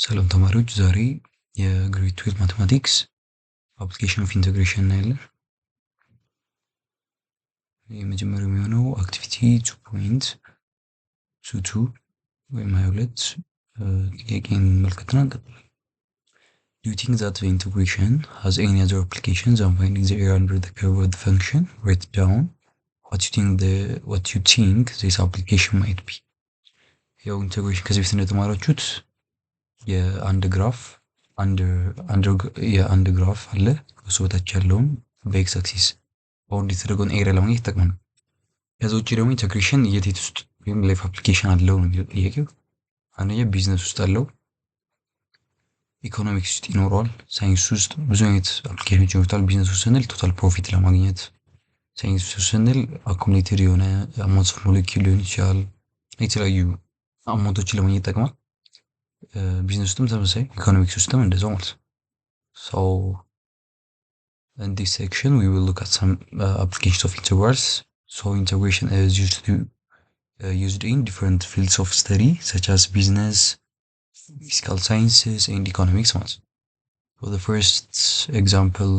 ሰላም ተማሪዎች፣ ዛሬ የ grade 12 mathematics application of integration እናያለን። የመጀመሪያው የሚሆነው activity 2.22 ወይም 22 ጥያቄ እንመልከትና እንቀጥላለን። Do you think that the integration has any other applications than finding the area under the curve of the function? Write down what you think this application might be. ያው integration ከዚህ በፊት እንደተማራችሁት የአንድ graph የአንድ graph አለ፣ ከሱ በታች ያለውን በ x axis bound የተደረገውን area ለማግኘት ይጠቅመናል። ከዛ ውጭ ደግሞ integration የት የት ውስጥ ወይም life application አለው ነው የሚለው ጥያቄው። አንደኛ ቢዝነስ ውስጥ አለው፣ ኢኮኖሚክስ ውስጥ ይኖረዋል፣ ሳይንስ ውስጥ ብዙ አይነት application ኖች ይኖሩታል። ቢዝነስ ውስጥ ስንል total profit ለማግኘት፣ ሳይንስ ውስጥ ስንል accumulated የሆነ amount of molecule ሊሆን ይችላል፣ የተለያዩ amount ኦችን ለማግኘት ይጠቅማል። ቢዝነስ ውስጥም ተመሳሳይ፣ ኢኮኖሚክስ ውስጥም እንደዛው ማለት ነው። So in this section we will look at some applications of integrals. So integration is used in different fields of study such as business, physical sciences and economics ማለት ነው። So the first example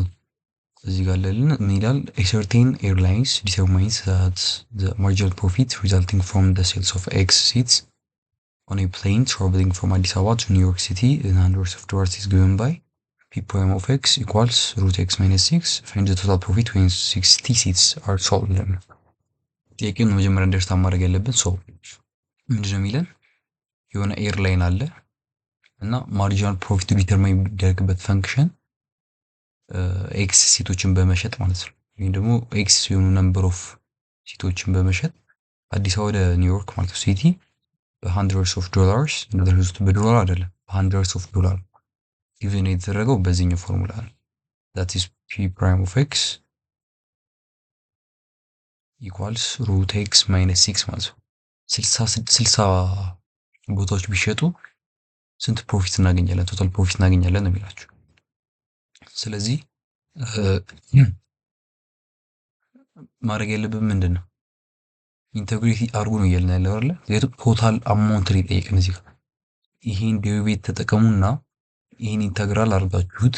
እዚህ ጋር አለልን። ምን ይላል? A certain airlines determines that the marginal profit resulting from the sales of X seats on a plane traveling from Addis Ababa to New York City in hundreds of dollars is given by P prime of x equals root x minus 6. Find the total profit when 60 seats are sold. ጥያቄውን መጀመሪያ understand ማድረግ ያለብን፣ so ምንድነው የሚለን? የሆነ airline አለ እና marginal profit ኡ determine የሚደረግበት function x seat ኦችን በመሸጥ ማለት ነው። ወይም ደግሞ x የሆኑ number of seat ኦችን በመሸጥ አዲስ አበባ ወደ ኒውዮርክ ማለት ነው city በ hundreds of dollars፣ በዶላር አይደለም፣ በ hundreds of dollar given የተደረገው በዚህኛው ፎርሙላ ነው። That is P prime of x equals root x minus six ማለት ነው። 60 ቦታዎች ቢሸጡ ስንት profit እናገኛለን? Total profit እናገኛለን ነው የሚላችሁ። ስለዚህ ማድረግ ያለብን ምንድን ነው? Integrate አድርጉ ነው እያልን ያለው አይደለ? ምክንያቱም total amount ነው የጠየቀን እዚህ ጋር። ይሄን derivate ተጠቀሙና ይሄን integral አድርጋችሁት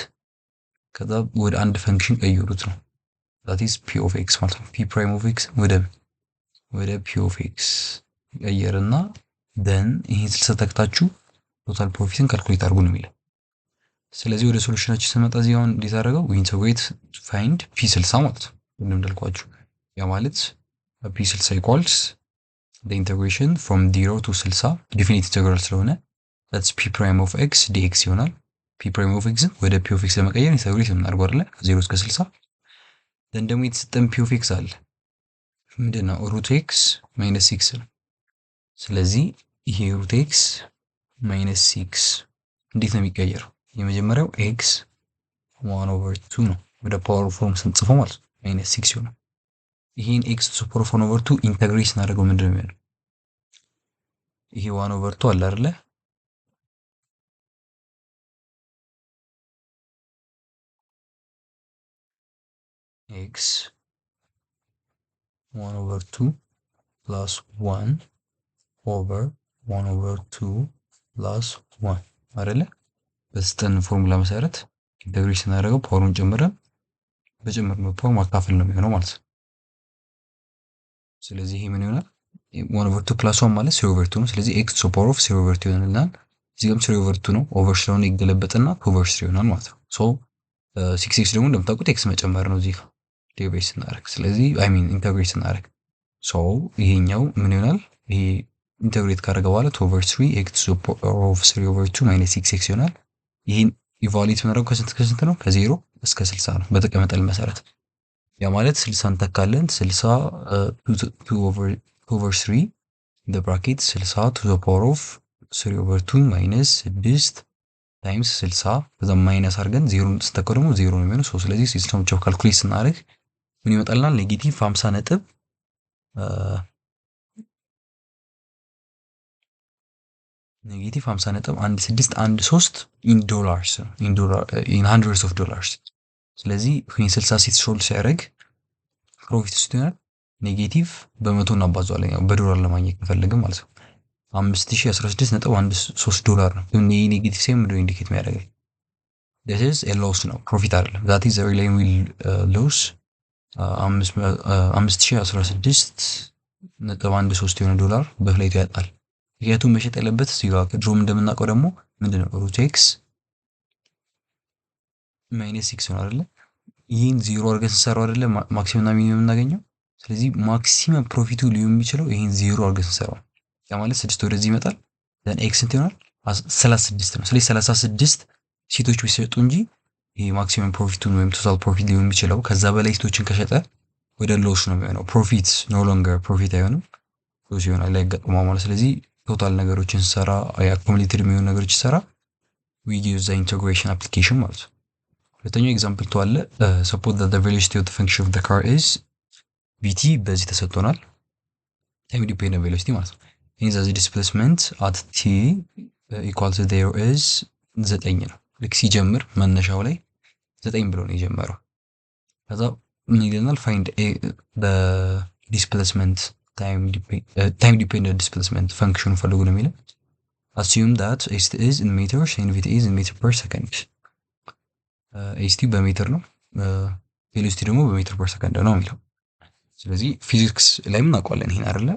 ከዛ ወደ አንድ function ቀይሩት ነው። That is P of x ማለት ነው። P prime of x ወደ P of x ቀየርና then ይሄን 60 ተክታችሁ total profit ን calculate አድርጉ ነው የሚለው። ስለዚህ ወደ solution ኣችን ስንመጣ እዚህ አሁን እንዴት አደረገው? Integrate, find P 60 ማለት ነው። ቅድም እንዳልኳችሁ ያ ማለት P 60 equals integration from 0 to 60፣ definite integral ስለሆነ that's P prime of x dx ይሆናል። P prime of x ን ወደ P of x ለመቀየር integrate የምናደርገው አይደለ? ከ0 እስከ 60። Then ደግሞ የተሰጠን P of x አለ። ምንድን ነው? Root x minus six ነው። ስለዚህ ይሄ root x minus six እንዴት ነው የሚቀየረው? የመጀመሪያው x one over two ነው፣ ወደ power form ስንጽፈው ማለት ነው፣ minus six ይሆናል። ይሄን x to power of one over two integrate ስናደርገው ምንድን ነው የሚሆነው? ይሄ one over two አለ አይደለ? X one over two plus one over one over two plus one አይደለ? በሰጠን ፎርሙላ መሰረት integrate ስናደርገው power ኡን ጨምረን በጨመርነው power ማካፈል ነው የሚሆነው ማለት ነው። ስለዚህ ይሄ ምን ይሆናል? One over two plus one ማለት three over two ነው። ስለዚህ x to power of three over two ይሆንልናል። እዚህ ጋርም three over two ነው። Over ስለሆነ ይገለበጥና two over three ይሆናል ማለት ነው። So six x ደግሞ እንደምታውቁት x መጨመር ነው እዚህ ጋር derivate ስናደርግ። ስለዚህ፣ I mean, integrate ስናደርግ፣ so ይሄኛው ምን ይሆናል? ይሄ integrate ካደረገ በኋላ two over three x to power of three over two minus six x ይሆናል። ይህን evaluate የምናደርገው ከስንት ከስንት ነው? ከ0 እስከ 60 ነው በተቀመጠልን መሰረት። ያ ማለት 60 እንተካለን። 60 two over three in bracket 60 to the power of three over two minus ስድስት times 60፣ ከዛ minus አድርገን ዜሮን ስንተካው ደግሞ ዜሮ ነው የሚሆነው። ስለዚህ system ኦች calculate ስናደርግ ምን ይመጣልናል? Negative 50.1613 in dollars, in hundreds of dollars። ስለዚህ ይህን 60 seat sold ሲያደርግ profit ውስጥ ይሆናል። Negative በመቶ እናባዛዋለን፣ ያው በዶላር ለማግኘት ከፈለግን ማለት ነው። 5016.13 ዶላር ነው። ግን ይሄ negative sign ምንድነው indicate የሚያደርገው? This is a loss ነው፣ profit አይደለም። That is the airline will lose 5016.13 የሆነ ዶላር በ flight ኡ ያጣል። ምክንያቱም መሸጥ ያለበት እዚህ ጋር ድሮም እንደምናውቀው ደግሞ ምንድነው root x minus 6 ነው አይደለ? ይሄን ዜሮ አድርገን ስንሰራው አይደለ maximum እና minimum የምናገኘው። ስለዚህ maximum profit ኡ ሊሆን የሚችለው ይሄን ዜሮ አድርገን ስንሰራው፣ ያ ማለት 6 ወደዚህ ይመጣል፣ then x ስንት ይሆናል? 36 ነው። ስለዚህ 36 seat ኦች ቢሸጡ እንጂ ይሄ maximum profit ኡን ወይም total profit ሊሆን የሚችለው ከዛ በላይ seat ኦችን ከሸጠ ወደ loss ነው የሚሆነው። Profit no longer profit አይሆንም፣ loss ይሆናል ላይ ያጋጥመዋል ማለት። ስለዚህ total ነገሮችን ስንሰራ accumulated የሚሆኑ ነገሮች ስንሰራ we use the integration application ማለት ነው። ሁለተኛው example two አለ። Suppose that the velocity of the function of the car is vt በዚህ ተሰጥቶናል። Time dependent velocity ማለት ነው። In the displacement at t equal to 0 is 9 ነው። ልክ ሲጀምር መነሻው ላይ 9 ብሎ ነው የጀመረው። ከዛ ምን ይለናል? Find the displacement time dependent displacement function ኡን ፈልጉ ነው የሚለው። Assume that st is in meters and vt is in meter per second። st በሜትር ነው፣ velocity ደግሞ በ meter per second ነው የሚለው። ስለዚህ ፊዚክስ ላይም እናውቀዋለን ይሄን አይደለ?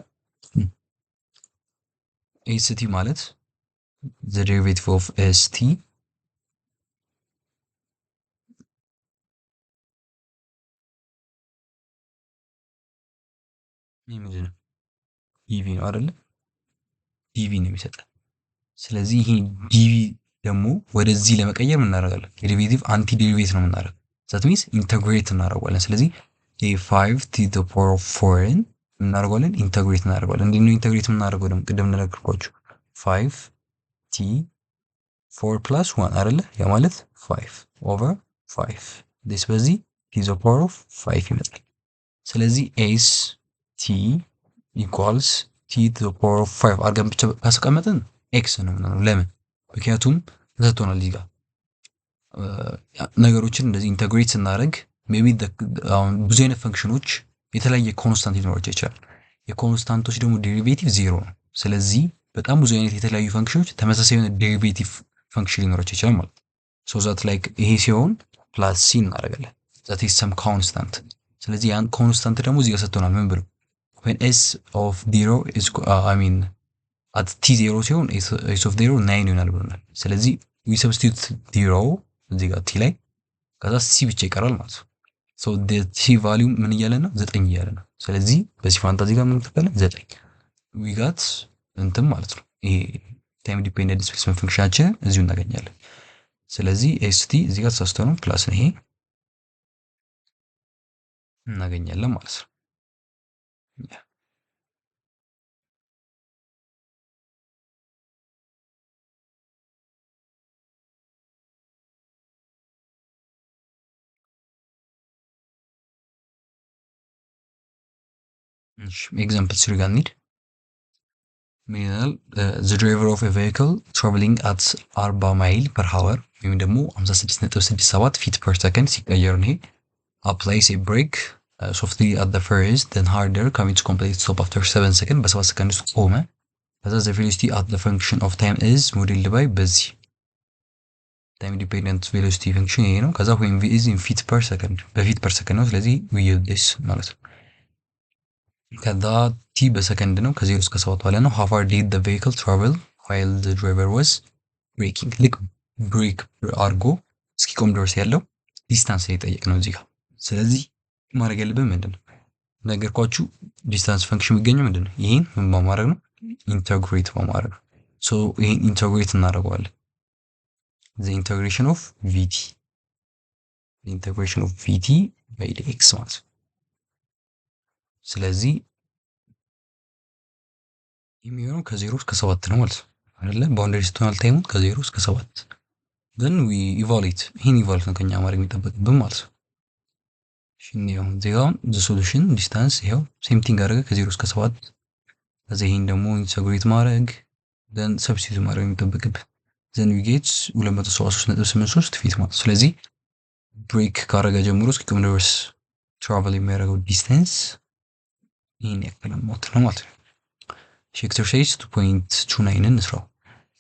st ማለት the derivative of st ይህ ምንድን ነው? dv ነው አይደለ? dv ነው የሚሰጠን። ስለዚህ ይሄ dv ደግሞ ወደዚህ ለመቀየር ምን እናደርጋለን? Derivative anti derivate ነው የምናደርገው። That means integrate እናደርገዋለን። ስለዚህ ይሄ 5 t the power of 4 ን እናደርገዋለን፣ integrate እናደርገዋለን። እንዴት ነው integrate የምናደርገው ደግሞ? ቅድም እንደነገርኳችሁ 5 t 4 plus 1 አይደለ? ያ ማለት 5 over 5 this በዚህ t the power of 5 ይመጣል። ስለዚህ s t equals t the power of 5 አድርገን ብቻ ካስቀመጥን x ነው የምንሆነው። ለምን? ምክንያቱም ተሰጥቶናል እዚህ ጋር ነገሮችን እንደዚህ integrate ስናደርግ maybe አሁን ብዙ አይነት function ኦች የተለያየ constant ሊኖራቸው ይችላል። የ constant ኦች ደግሞ derivative ዜሮ ነው። ስለዚህ በጣም ብዙ አይነት የተለያዩ function ኦች ተመሳሳይ የሆነ derivative function ሊኖራቸው ይችላል ማለት ነው። So that like ይሄ ሲሆን plus c እናደርጋለን። That is some constant። ስለዚህ ያን constant ደግሞ እዚህ ጋር ሰጥቶናል። ምን ብሎ when s of 0 is I mean at t 0 ሲሆን s of 0 9 ይሆናል ብሎናል። ስለዚህ we substitute 0 እዚህ ጋር t ላይ፣ ከዛ c ብቻ ይቀራል ማለት ነው። So the c value ምን እያለ ነው? 9 እያለ ነው። ስለዚህ በዚህ ፋንታ እዚህ ጋር ምን እንተካለን? 9 we got እንትን ማለት ነው። ይሄ time dependent displacement function ኣችንን እዚሁ እናገኛለን። ስለዚህ st እዚህ ጋር ተሳስቶ ነው፣ plus ነው፣ ይሄ እናገኛለን ማለት ነው። እሺ example three ጋር እንሂድ። ምን ይላል? The driver of a vehicle traveling at 40 mile per hour ወይም ደግሞ 56.67 feet per second ሲቀየር ነው ይሄ applies a brake softly at the first, then harder, coming to complete stop after 7 ሰከንድ፣ በ7 ሰከንድ ውስጥ ቆመ። ከዛ the velocity at the function of time is modeled by በዚህ time dependent velocity function ይሄ ነው። ከዛ when v is in feet per second፣ በ feet per second ነው። ስለዚህ we use this ማለት ነው። ከዛ t በሰከንድ ነው፣ ከ0 እስከ 7 ባለ ነው። How far did the vehicle travel while the driver was braking? ልክ brake አድርጎ እስኪቆም ድረስ ያለው distance የጠየቅ ነው እዚህ ጋር። ስለዚህ ማድረግ ያለብን ምንድን ነው? ነገርኳችሁ distance function የሚገኘው ምንድን ነው? ይሄን ምን በማድረግ ነው? Integrate በማድረግ ነው። So ይሄን integrate እናደርገዋለን። The integration of vt, the integration of vt by dx ማለት ነው። ስለዚህ የሚሆነው ከ0 እስከ 7 ነው ማለት ነው አይደለ? Boundary ስትሆናል time ኡን ከ0 እስከ 7፣ then we evaluate፣ ይሄን evaluate ነው ከኛ ማድረግ የሚጠበቅብን ማለት ነው። እሺ አሁን እዚህ ጋር the solution distance ይሄው same thing አደረገ ከ0 እስከ 7። ከዛ ይሄን ደግሞ integrate ማድረግ then substitute ማድረግ የሚጠበቅብን፣ then we get 273.83 feet ማለት ነው። ስለዚህ brake ካረገ ጀምሮ እስኪቆም ድረስ travel የሚያደርገው distance ይህን ያክል amount ነው ማለት ነው። Exercise 2.29 እንስራው።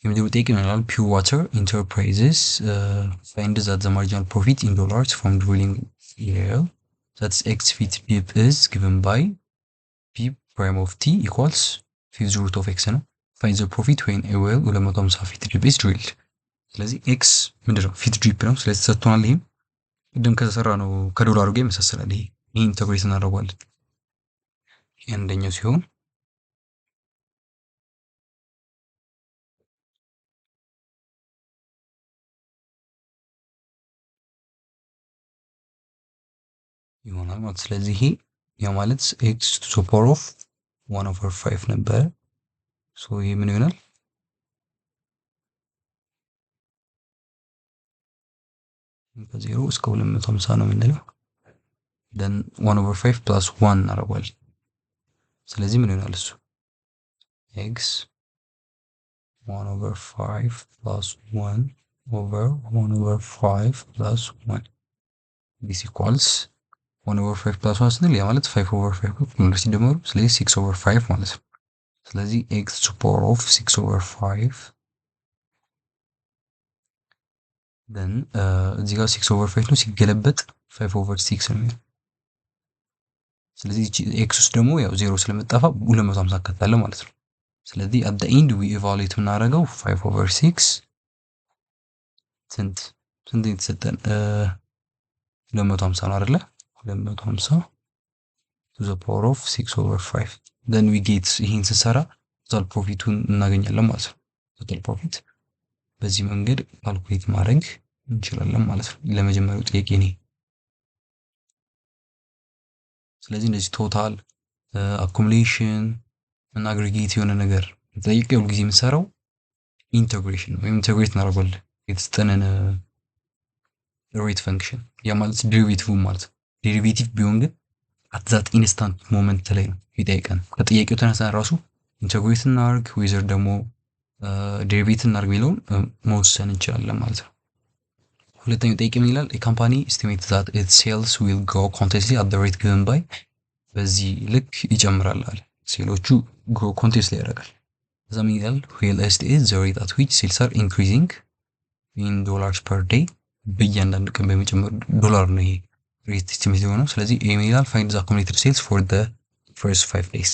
የመጀመሪያው ጥያቄ ምን ይላል? Pure Water Enterprises find that the marginal profit in dollars from drilling well that's x feet deep is given by P prime of t equals fifth root of x ነው። Find the profit when a well 250 feet deep is drilled። ስለዚህ x ምንድነው? Feet deep ነው። ስለዚህ ተሰጥቶናል። ይሄም ቅድም ከተሰራ ነው ከዶላሩ ጋር ይመሳሰላል። ይሄ integrate እናደርገዋለን። አንደኛው ሲሆን ይሆናል ማለት። ስለዚህ ይሄ ያ ማለት x to the power of 1/5 ነበረ። So ይሄ ምን ይሆናል? ከ0 እስከ 250 ነው የምንለው። Then 1/5 plus 1 እናደርገዋለን። ስለዚህ ምን ይሆናል እሱ x 1/5 plus 1 over 1/5 plus 1 this equals 1/5 plus 1 ስንል ያ ማለት 5/5 ነው ሲደመሩ፣ ስለዚህ 6/5 ማለት ነው። ስለዚህ x to power of 6/5 then እዚህ ጋር 6/5 ነው ሲገለበጥ 5/6 ነው የሚሆነው። ስለዚህ x ውስጥ ደግሞ ያው 0 ስለመጣፋ 250 ከተታለ ማለት ነው። ስለዚህ at the end we evaluate የምናደርገው 5/6 ስንት የተሰጠን 250 ነው አይደለ? 250 to the power of 6/5 then we get ይሄን ስንሰራ total profit ኡን እናገኛለን ማለት ነው። Total profit በዚህ መንገድ calculate ማድረግ እንችላለን ማለት ነው ለመጀመሪያው ጥያቄ ነው። ስለዚህ እንደዚህ total accumulation እና aggregate የሆነ ነገር ጠይቀው ሁል ጊዜ የምንሰራው integration ነው። ወይም integrate እናደርገዋለን የተሰጠንን rate function፣ ያ ማለት derivative ማለት ነው። Derivative ቢሆን ግን at that instant moment ላይ ነው ይጠይቀን። ከጥያቄው ተነሳን ራሱ integrate እናርግ whether ደግሞ derivate እናርግ የሚለውን መወሰን እንችላለን ማለት ነው። ሁለተኛው ጥያቄ ምን ይላል? A company estimate that its sales will grow continuously at the rate given by በዚህ ልክ ይጨምራል አለ። Sale ኦቹ grow continuously ያደርጋል። ከዛ ምን ይላል? Where S is the rate at which sales are increasing in dollars per day፣ በእያንዳንዱ ቀን በሚጨምር ዶላር ነው ይሄ rate estimate የሆነው። ስለዚህ ይሄ ምን ይላል? Find the accumulated sales for the first 5 days፣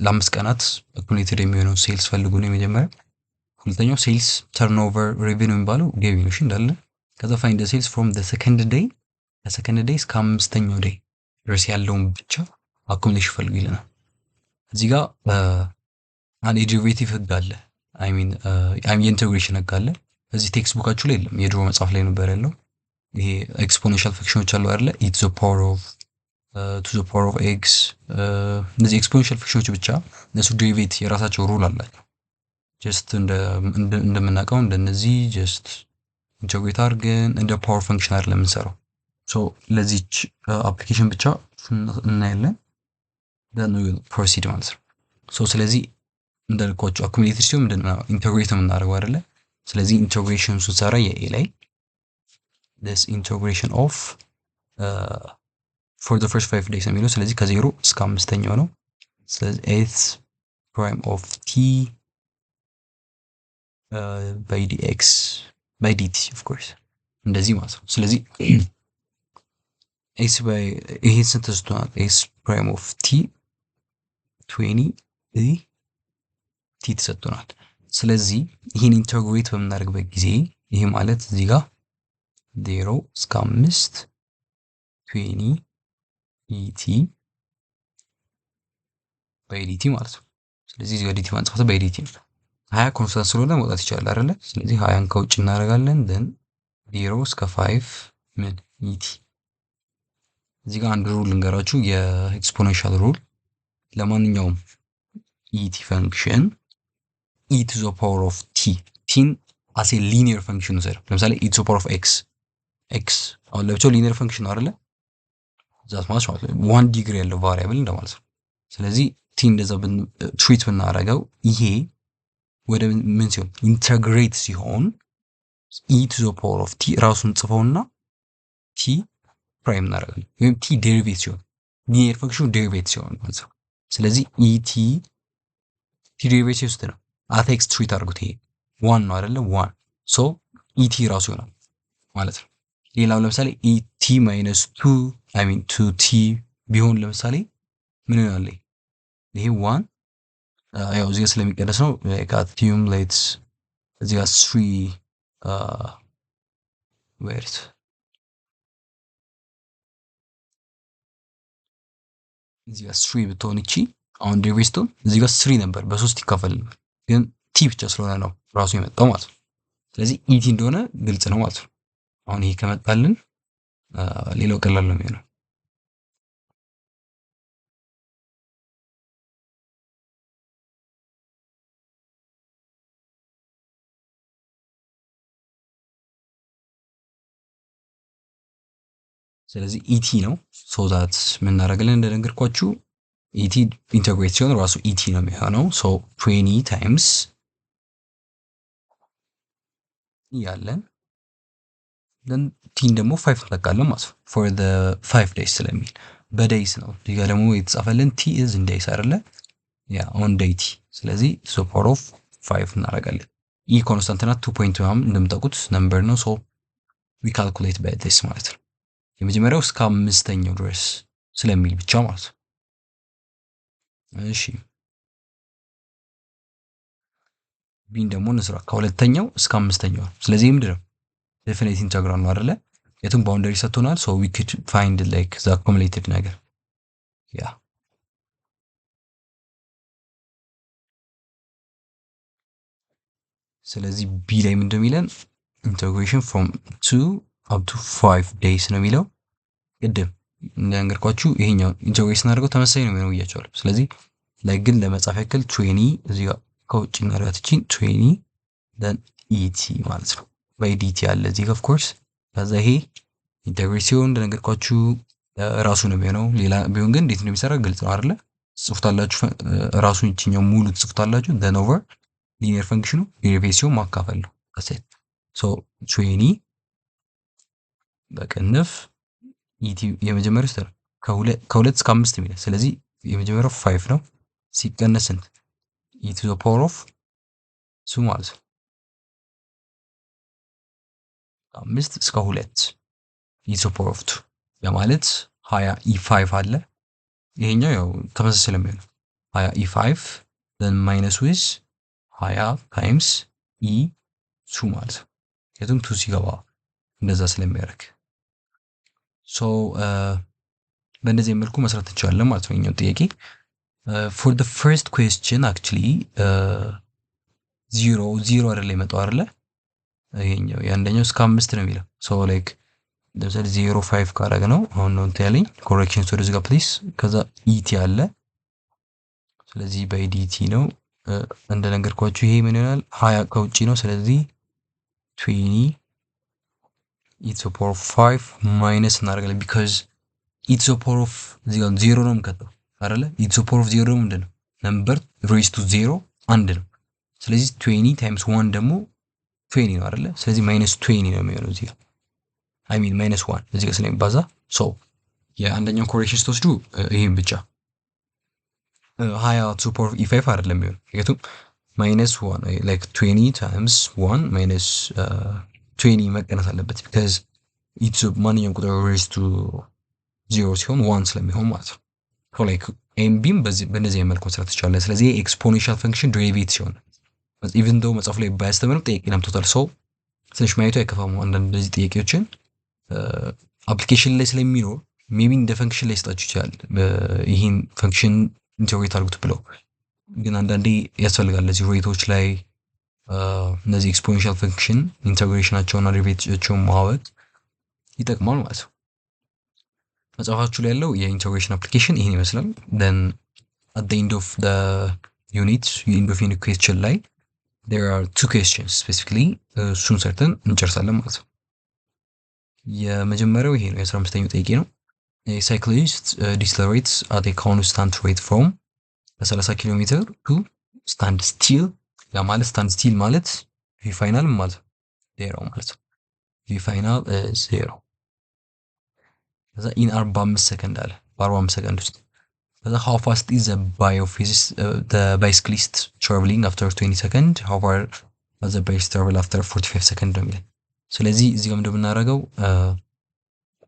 ለአምስት ቀናት accumulated የሚሆነው sales ፈልጉ ነው የመጀመሪያው። ሁለተኛው sales turnover revenue የሚባለው ገቢ ነው እንዳለ። ከዛ find the sales from the second day፣ ከ second day እስከ አምስተኛው day ድረስ ያለውን ብቻ accumulation ፈልጉ ይለናል። እዚህ ጋር አንድ የ derivative ህግ አለ፣ I mean የ integration ህግ አለ። እዚህ textbook ኣችሁ ላይ የለም፣ የድሮ መጽሐፍ ላይ ነበር ያለው። ይሄ exponential function ኦች አሉ አይደለ? E to the power of to the power of x፣ እነዚህ exponential function ኦች ብቻ እነሱ derivate የራሳቸው rule አላቸው። Just እንደምናውቀው እንደነዚህ just integrate አድርገን እንደ power function አይደለም የምንሰራው። So ለዚች application ብቻ እናያለን፣ then we will proceed ማለት ነው። So ስለዚህ እንዳልኳችሁ accumulated ሲሆን ምንድነው integrate የምናደርገው አይደለ? ስለዚህ integration ስንሰራ የ A ላይ this integration of for the first 5 days የሚለው፣ ስለዚህ ከ0 እስከ አምስተኛው ነው። ስለዚህ S prime of t by dx by dt of course እንደዚህ ማለት ነው። ስለዚህ S by ይሄ ስንት ተሰጥቶናል? S prime of t 20 e t ተሰጥቶናል። ስለዚህ ይሄን integrate በምናደርግበት ጊዜ ይሄ ማለት እዚህ ጋር 0 እስከ 5 20 et by dt ማለት ነው። ስለዚህ እዚህ ጋር dt ማንጻፍ by dt ነው። 20 constant ስለሆነ መውጣት ይቻላል አይደለ? ስለዚህ 20ን ከውጭ እናደርጋለን። Then 0 እስከ 5 ምን et። እዚህ ጋር አንድ rule ልንገራችሁ፣ የ exponential rule። ለማንኛውም et function e to the power of t፣ t ን as a linear function ውሰድ። ለምሳሌ e to the power of x፣ x አሁን ለብቻው linear function ነው አይደለ? That ማለት one degree ያለው variable እንደማለት ነው። ስለዚህ t እንደዛ treat ብናደርገው ይሄ ወደ ምን ሲሆን integrate ሲሆን e to the power of t ራሱን ጽፈውና t prime እናደርጋለን፣ ወይም t derivate ሲሆን linear function ኑ derivate ሲሆን ማለት ነው። ስለዚህ et t derivative ውስጥ ነው at x treat አድርጉት። ይሄ 1 ነው አይደለ? 1 so et ራሱ ይሆናል ማለት ነው። ሌላው ለምሳሌ et minus 2 I mean 2t ቢሆን ለምሳሌ ምን ይሆናል? ይሄ 1 ያው እዚህ ጋር ስለሚቀነስ ነው like accumulates እዚህ ጋር 3 where እዚህ ጋር 3 ብትሆን እቺ አሁን derivative እዚህ ጋር 3 ነበር በ3 ይካፈል ነበር ግን t ብቻ ስለሆነ ነው ራሱ የመጣው ማለት ነው። ስለዚህ et እንደሆነ ግልጽ ነው ማለት ነው። አሁን ይሄ ከመጣልን ሌላው ቀላል ነው የሚሆነው። ስለዚህ et ነው so that ምን እናደርጋለን እንደነገርኳችሁ et integrate ሲሆን ራሱ et ነው የሚሆነው። so 20 times ያለን then t ን ደግሞ 5 እንጠቃለን ማለት ነው for the 5 days ስለሚል በ days ነው። እዚህ ጋር ደግሞ የተጻፈልን t is in days አይደለ? yeah on day t። ስለዚህ so power of 5 እናደርጋለን። e constant ናት 2.2 እንደምታውቁት number ነው። so we calculate by this ማለት ነው። የመጀመሪያው እስከ አምስተኛው ድረስ ስለሚል ብቻ ማለት ነው። እሺ b ን ደግሞ እንስራ ከሁለተኛው እስከ አምስተኛው። ስለዚህ ምንድነው definite integral ነው አይደለ? የቱም boundary ሰጥቶናል። so we could find like the accumulated ነገር yeah ስለዚህ b ላይ ምንድነው የሚለን integration from 2 up to 5 days ነው የሚለው። ቅድም እንደነገርኳችሁ ይሄኛው integrate ስናደርገው ተመሳሳይ ነው የሚሆነው ብያቸዋለሁ። ስለዚህ ላይ ግን ለመጻፍ ያክል 20 እዚህ ጋር ከውጭ እናደርጋት እቺን 20 then et ማለት ነው by dt አለ እዚህ ጋር of course። ከዛ ይሄ integrate ሲሆን እንደነገርኳችሁ ራሱ ነው የሚሆነው። ሌላ ቢሆን ግን እንዴት እንደሚሰራ ግልጽ ነው አይደለ? ጽፉታላችሁ ራሱን ይችኛው ሙሉ ጽፉታላችሁ then over linear function ኑ derivate ሲሆን ማካፈል ነው። that's it so 20 በቅንፍ et የመጀመሪያው ስንት ነው? ከሁለት እስከ አምስት የሚለው ስለዚህ የመጀመሪያው 5 ነው ሲቀነስ ስንት e to the power of 2 ማለት ነው። 5 እስከ 2 e to the power of 2 ያ ማለት 20 e 5 አለ። ይሄኛው ያው ተመሳሳይ ስለሚሆን 20 e 5 then minus with 20 times e 2 ማለት ነው። የቱም 2 ሲገባ እንደዛ ስለሚያደርግ so በእንደዚህ መልኩ መስራት እንችላለን ማለት ነው። ይሄኛው ጥያቄ for the first question actually 0 0 አይደለ የመጣው አይደለ? ይሄኛው የአንደኛው እስከ 5 ነው የሚለው so like ለምሳሌ 0 5 ካደረግነው አሁን ነው እንትን ያለኝ correction ወደዚህ ጋር please። ከዛ et አለ ስለዚህ by dt ነው እንደነገርኳችሁ ይሄ ምን ይሆናል 20 ከውጪ ነው። ስለዚህ 20 e to the power of 5 minus እናደርጋለን because e to the power of እዚህ ጋር 0 ነው የምከተው አይደለ? e to the power of 0 ምንድነው number raised to 0 አንድ ነው። ስለዚህ 20 times 1 ደግሞ 20 ነው አይደለ? ስለዚህ minus 20 ነው የሚሆነው እዚህ ጋር I mean minus 1 እዚህ ጋር ስለሚባዛ so የአንደኛው correction ስትወስዱ ይሄን ብቻ 20 to the power of e5 አይደለም የሚሆነው ምክንያቱም minus 1 like 20 times 1 minus 20 መቀነስ አለበት because e to ማንኛውም ቁጥር raised to 0 ሲሆን 1 ስለሚሆን ማለት ነው። so like ኤም b ም በእንደዚህ መልኩ መስራት ትችላለህ። ስለዚህ exponential function derivate ሲሆን even though መጽሐፍ ላይ ባያስተምርም ጥያቄ ለምቶታል። ሰው ትንሽ ማየቱ አይከፋም። አንዳንድ እንደዚህ ጥያቄዎችን application ላይ ስለሚኖር maybe እንደ function ላይ ይሰጣችሁ ይችላል። ይሄን function integrate አድርጉት ብለው ግን አንዳንዴ ያስፈልጋል። እነዚህ rate ኦች ላይ እነዚህ exponential function integration ኣቸውና derivative ኣቸውን ማወቅ ይጠቅማል ማለት ነው። መጽሐፋችሁ ላይ ያለው የ integration application ይሄን ይመስላል። then at the end of the unit end of unit question ላይ there are two questions specifically እሱን ሰርተን እንጨርሳለን ማለት ነው። የመጀመሪያው ይሄ ነው፣ የ15ኛው ጥያቄ ነው። A cyclist decelerates at a constant rate from 30 ኪሎ ሜትር to stand still። ያ ማለት stand still ማለት v final ማለት ዜሮ ማለት ነው። v final ዜሮ። ከዛ in 45 ሰከንድ አለ። በ45 ሰከንድ ውስጥ ከዛ how fast is the biophysics the bicyclist traveling after 20 second, how far does the bicyclist travel after 45 ሰከንድ ነው የሚለን። ስለዚህ እዚህ ጋር እንደምናደርገው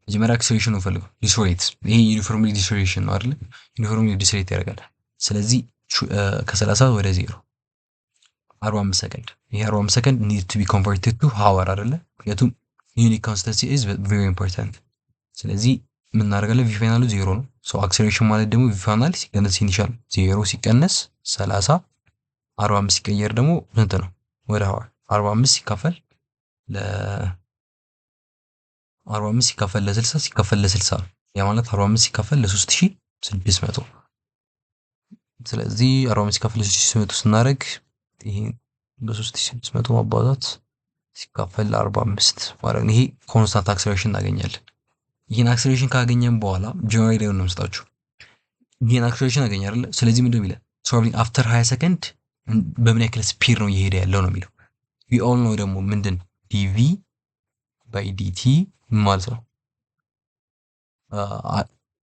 መጀመሪያ acceleration ነው ፈልገው decelerate፣ ይሄ uniformly deceleration ነው አይደል? Uniformly decelerate ያደርጋል። ስለዚህ ከ30 ወደ 0 45 ሰከንድ። ይሄ 45 ሰከንድ need to be converted to hour አይደለ? ምክንያቱም unit consistency is very important። ስለዚህ ምን እናደርጋለን? V final ኡ 0 ነው። So acceleration ማለት ደግሞ V final ሲቀነስ initial 0 ሲቀነስ 30 45 ሲቀየር ደግሞ ስንት ነው? ወደ hour 45 ሲካፈል ለ 45 ሲካፈል ለ60 ሲካፈል ለ60 ነው። ያ ማለት 45 ሲካፈል ለ3600። ስለዚህ 45 ሲካፈል ለ3600 ስናደርግ ይሄ በ3600 ማባዛት ሲካፈል ለ45 ማለት ነው። ይሄ constant acceleration እናገኛለን። ይሄን acceleration ካገኘን በኋላ ጀነራል ነው የምሰጣችሁ። ይሄን acceleration አገኘ አይደለ? ስለዚህ ምንድነው የሚለው traveling after 20 ሰከንድ በምን ያክል speed ነው እየሄደ ያለው ነው የሚለው። We all know ደግሞ ምንድን dv by dt ማለት ነው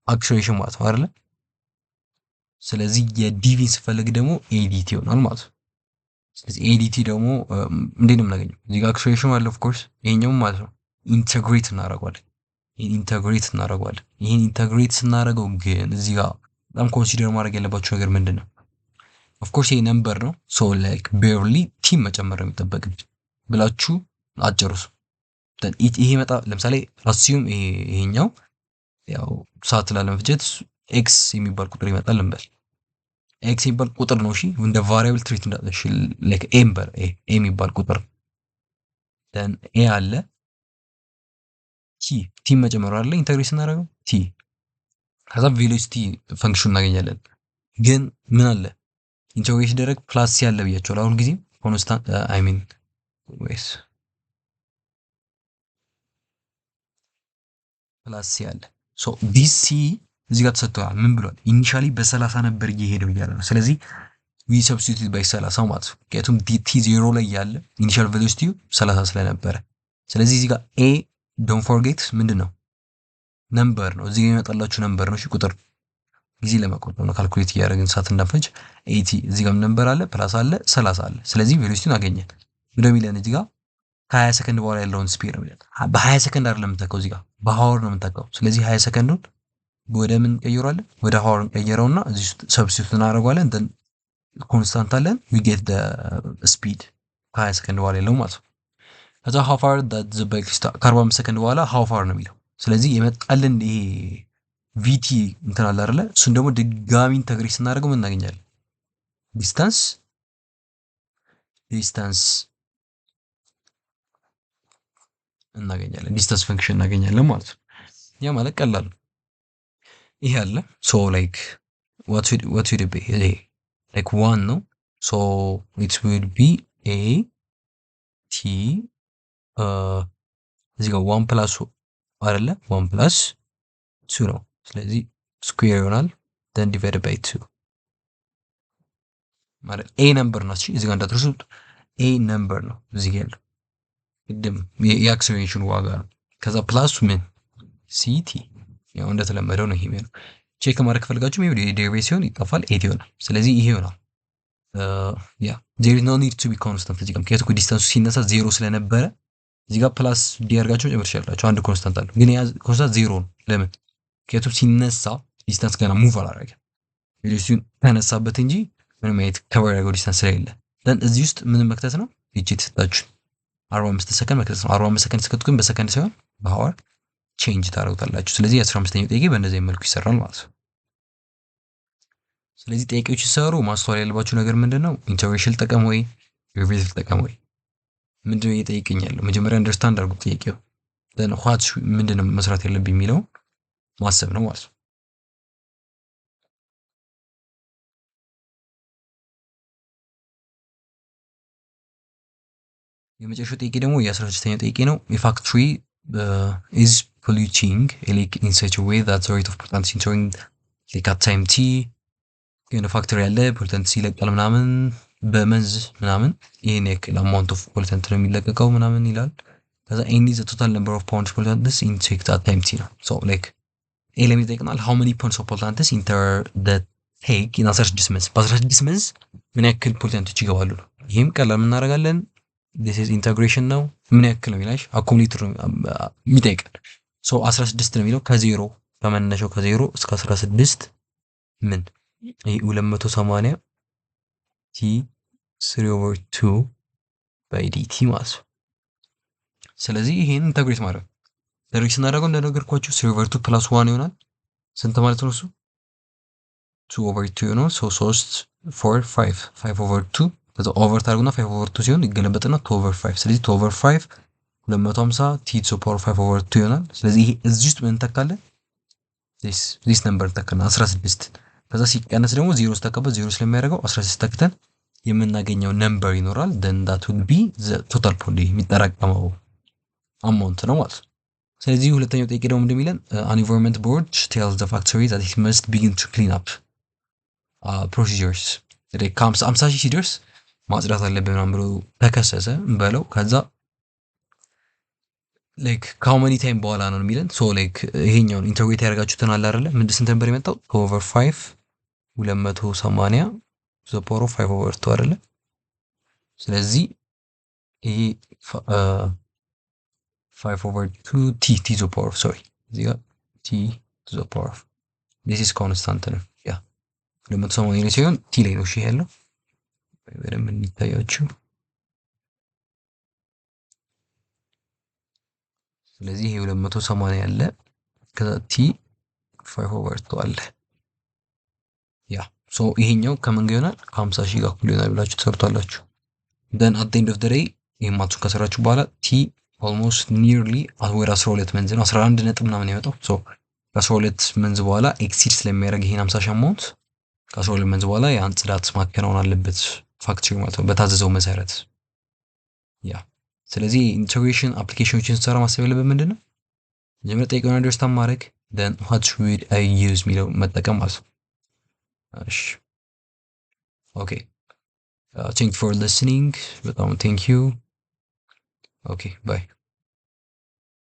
acceleration ማለት ነው አይደለ? ስለዚህ የ dv ን ስፈልግ ደግሞ a dt ይሆናል ማለት ነው። ስለዚህ a dt ደግሞ እንዴት ነው የምናገኘው? እዚህ ጋር acceleration አለ of course፣ ይሄኛው ማለት ነው integrate እናደርገዋለን። ይሄን integrate እናደርገዋለን። ይሄን integrate ስናደርገው ግን እዚህ ጋር በጣም consider ማድረግ ያለባችሁ ነገር ምንድን ነው? Of course ይሄ number ነው። So like barely t መጨመር ነው የሚጠበቅብን ብላችሁ አጨርሱ። ይሄ መጣ ለምሳሌ assume ይሄኛው ያው ሰዓት ላለመፍጀት x የሚባል ቁጥር ይመጣል እንበል። x የሚባል ቁጥር ነው። እሺ እንደ variable treat እንዳለሽ like a እንበል a የሚባል ቁጥር then a አለ t t መጨመር አለ integrate ስናደርገው t ከዛ velocity function እናገኛለን። ግን ምን አለ integrate ሲደረግ plus c አለ ብያቸዋለሁ። አሁን ጊዜ constant I mean ወይስ plus c አለ። So this c እዚህ ጋር ተሰጥቷል። ምን ብሏል? Initially በ30 ነበር እየሄደው እያለ ነው። ስለዚህ we substitute by 30 ማለት ነው። ምክንያቱም t 0 ላይ ያለ initial velocity ው 30 ስለነበረ፣ ስለዚህ እዚህ ጋር a don't forget ምንድን ነው number ነው። እዚህ ጋር የሚመጣላችሁ number ነው። እሺ ቁጥር ጊዜ ለመቆጠብ ነው calculate እያደረግን ሰዓት እንዳንፈጅ። a t እዚህ ጋር number አለ plus አለ 30 አለ። ስለዚህ velocity ውን አገኘን። ምንድነው የሚለን እዚህ ጋር ከ20 ሰከንድ በኋላ ያለውን speed ነው የሚለን። በ20 ሰከንድ አይደለም የምንተካው እዚህ ጋር በ hour ነው የምንተካው። ስለዚህ 20 ሰከንዱን ወደ ምን እንቀይረዋለን? ወደ hour እንቀይረውና እዚህ ውስጥ substitute እናደርገዋለን። Then constant አለን we get the speed ከ20 ሰከንድ በኋላ ያለው ማለት ነው። ከዛ how far that the bicyclist ከ45 ሰከንድ በኋላ how far ነው የሚለው። ስለዚህ የመጣልን ይሄ vt እንትን አለ አይደለ? እሱን ደግሞ ድጋሚ integrate ስናደርገው ምን እናገኛለን? Distance እናገኛለን። Distance function እናገኛለን ማለት ነው። ያ ማለት ቀላል ነው። ይሄ አለ so like what would be ይሄ like 1 ነው። So it would be a t እዚህ ጋር 1 plus አይደለ 1 plus 2 ነው። ስለዚህ square ይሆናል then divided by 2 ማለት a number ነው። እሺ እዚህ ጋር እንዳትረሱት a number ነው እዚህ ጋር ያለው ቅድም የ acceleration ዋጋ ነው። ከዛ plus ምን ct ያው እንደተለመደው ነው። ይሄ ነው check ማድረግ ከፈለጋችሁ maybe derivative ሲሆን ይጠፋል at ይሆናል። ስለዚህ ይሄ ይሆናል yeah there is no need to be constant እዚህ ጋር ምክንያቱም distance ኡ ሲነሳ 0 ስለነበረ እዚህ ጋር plus d አድርጋችሁ መጨመር ትችላላችሁ። አንድ constant አለው ግን ያ constant 0 ነው። ለምን? ምክንያቱም ሲነሳ distance ገና move አላደረገም። Velocity ውን ተነሳበት እንጂ ምንም አይነት cover ያደረገው distance ስለሌለ then እዚህ ውስጥ ምንም መክተት ነው ይቺ የተሰጣችሁ 45 ሰከንድ መክተት ነው። 45 ሰከንድ ስትከቱ ግን በሰከንድ ሳይሆን በ hour change ታደርጉታላችሁ። ስለዚህ የ15ኛው ጥያቄ በእንደዚህ መልኩ ይሰራል ማለት ነው። ስለዚህ ጥያቄዎች ሲሰሩ ማስተዋል ያለባችሁ ነገር ምንድነው? Integration ልጠቀም ወይ derivative ልጠቀም ወይ ምንድነው እየጠየቀኝ ያለው? መጀመሪያ understand አድርጉት ጥያቄው then what ምንድነው መስራት ያለብኝ የሚለው ማሰብ ነው ማለት ነው። የመጨረሻው ጥያቄ ደግሞ የ16ኛው ጥያቄ ነው። A factory is polluting a lake in such a way that the rate of pollutants entering lake at time t የሆነ factory ያለ pollutant ይለቃል ምናምን በ month ምናምን ይሄን ያክል amount of pollutant ነው የሚለቀቀው ምናምን ይላል። ከዛ n is the total number of pounds pollutants injected at time t ነው። So like A ላይ ይጠይቀናል how many pounds of pollutants enter the tank in 16 months፣ በ16 months ምን ያክል pollutant ኦች ይገባሉ ነው። ይህም ቀላል እናደርጋለን። This is integration ነው። ምን ያክል ነው የሚላሽ accumulated ነው የሚጠይቀን። So 16 ነው የሚለው ከዜሮ ከመነሻው ከዜሮ እስከ 16 ምን ይሄ 280 t 3 over 2 by dt ማለት ነው። ስለዚህ ይሄን integrate ማድረግ integrate ስናደርገው እንደነገርኳችሁ 3 over 2 plus 1 ይሆናል። ስንት ማለት ነው እሱ? 2 over 2 ይሆናል። So 3 4 5 5 over 2 ከዛ over ታደርጉና 5 over 2 ሲሆን ይገለበጥና 2 over 5። ስለዚህ 2 over 5 250 t to power 5 over 2 ይሆናል። ስለዚህ ይሄ እዚህ ውስጥ ምን እንተካለን? This number እንተካለን 16። ከዛ ሲቀነስ ደግሞ ዜሮ ስተካበት ዜሮ ስለሚያደርገው 16 ተክተን የምናገኘው number ይኖራል። Then that would be total ፖሊ የሚጠራቀመው amount ነው ማለት ነው። ስለዚህ ሁለተኛው ጥያቄ ደግሞ እንደሚለን an environment board tells the factory that it must begin to clean up procedures ከ50,000 ሲደርስ ማጽዳት አለብን ምናምን ብሎ ተከሰሰ በለው። ከዛ like ከ how many time በኋላ ነው የሚለን። So like ይሄኛውን integrate ያደርጋችሁትን አለ አይደለ? ምንድን ስንት ነበር የመጣው? 2 over 5 280 the power of 5 over 2 አይደለ? ስለዚህ ይሄ 5 over 2 t the power of, sorry፣ እዚህ ጋር t to the power of, this is constant ነው። Yeah፣ 280 ላይ ሲሆን t ላይ ነው እሺ ያለው በደንብ እንዲታያችሁ። ስለዚህ ይሄ 280 ያለ ከዛ t 5 over 2 አለ። Yeah፣ so ይሄኛው ከምን ጋር ይሆናል? ከ50 ሺህ ጋር እኩል ይሆናል ብላችሁ ትሰርቷላችሁ። Then at end of the day ይሄን math ኡን ከሰራችሁ በኋላ t almost nearly ወደ 12 months ነው፣ 11 ነጥብ ምናምን የመጣው። So ከ12 months በኋላ exceed ስለሚያደርግ ይሄን 50 ሺህ amount ከ12 months በኋላ ያን ጽዳት ማከናወን አለበት factory ማለት ነው በታዘዘው መሰረት። Yeah፣ ስለዚህ integration application ኦችን ስትሰራ ማሰብ ያለብን ምንድን ነው? መጀመሪያ ጥያቄውን understand ማድረግ፣ then what should I use የሚለው መጠቀም ማለት ነው። እሺ፣ okay፣ thank for listening፣ በጣም thank you። Okay, bye.